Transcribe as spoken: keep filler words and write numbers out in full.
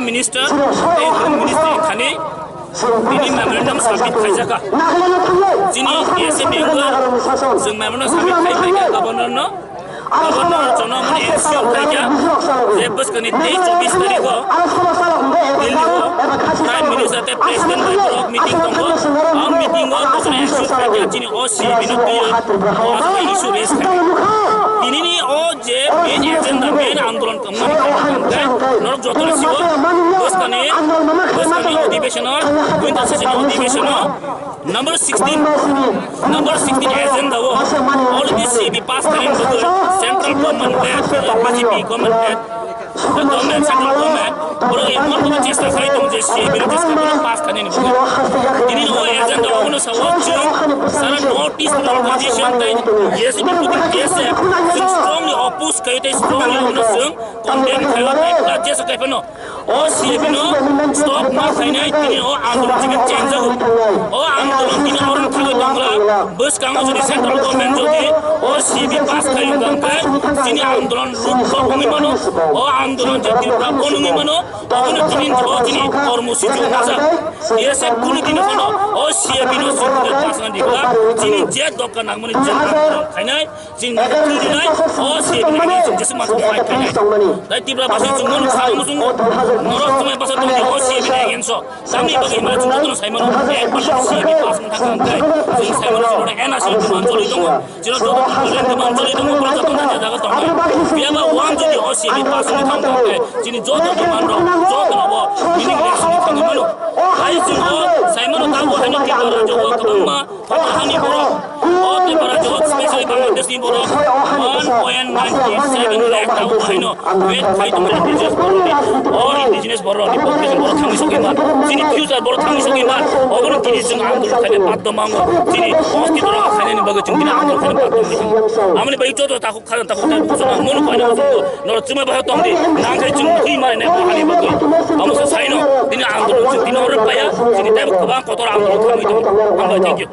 Minister tei Home Ministry thani tini memorandum submit khaijaka. Chini A S M ni wngkha, chwng memorandum submit khai phaikha Governor no. Governor jono mani ensure khaikha je bwskangni tei chobbish tarikh o Delhi o Prime Minister tei President bai borok meeting tongo. A meeting o bwskangni ensure khaikha chini o C A B no twiwi o issue raise khaikha. Tinini o je main agenda, main andolon tongmani norok jotono sigo bwskangni, bwskangni odhibeshon o, winter session odhibeshon o number sixteen, number sixteen agenda o already C A B pass khainani bagwi central government, B J P government, the government, central government, borok emon kono chesta khlai tongo je C A B no pass khainani bagwi. Tini o agenda o bono sao chwng sara North East organization tei yes, chwng strongly oppose khaio tei strongly oppose chwng condemn khaio tei plus jesu kaiphano o C A B no stop ma khainai tini o andolon chini change jago. O andolon tini oron thangwi tongla bwskango jodi central government jodi o C A B pass khaio hwnkhe chini andolon rukha wngwi mano. O andolon je Tripura bo wngwi mano. Obono tini o chini kormosuchi wngjak. B S F kunu dino phano o C A B no chini pass nang dikla chini je doka nangmani je andolon khainai. Chini twi rinai, o C A B ni chwng jesa masa fight khainai. Tei Tripura basi chwng bono sai muchungo, norok chwng basa tongdi o C A B ni against o. Tamni bagwi hwnba chwng jotono sai mano, ek percent C A B pass wng thangkha hwnkhe, chwng sai mano chwng N R C demand choli tongo, chwng joto demand choli tongo, borok joto nang jaga tongo. Phiya ba uang jodi o C A B pass wng thangkha hwnkhe, chini joto demand rok, joto no bo meaningless wngwi thangwi mano. Hai chwng o sai mano tabuk haino Tripura rajyo o kwbangma Hani borok, o Tripura jot, specially Bangladesh ni borok, one point nine seven lakh ta o haino wait khai tongo indigenous borok ni. O indigenous borok ni population borok thangwi sogwi man. Chini future borok thangwi sogwi man. Obono tini chwng andolon khaina baddo mango. Chini ostitw rok khainani bagwi chwng tini andolon khaina baddo mango. Amoni bai joto takhuk khajang takhuk takhuk khajang munu khaina muchungo. Norok chwngma bahai tongdi. Nangkhai chwng thwi mari nai bo hani bagwi. Amo se saino tini andolon chwng tini oro paya. Chini tei kwbang kotor andolon thangwi tongo. Hambai, thank you.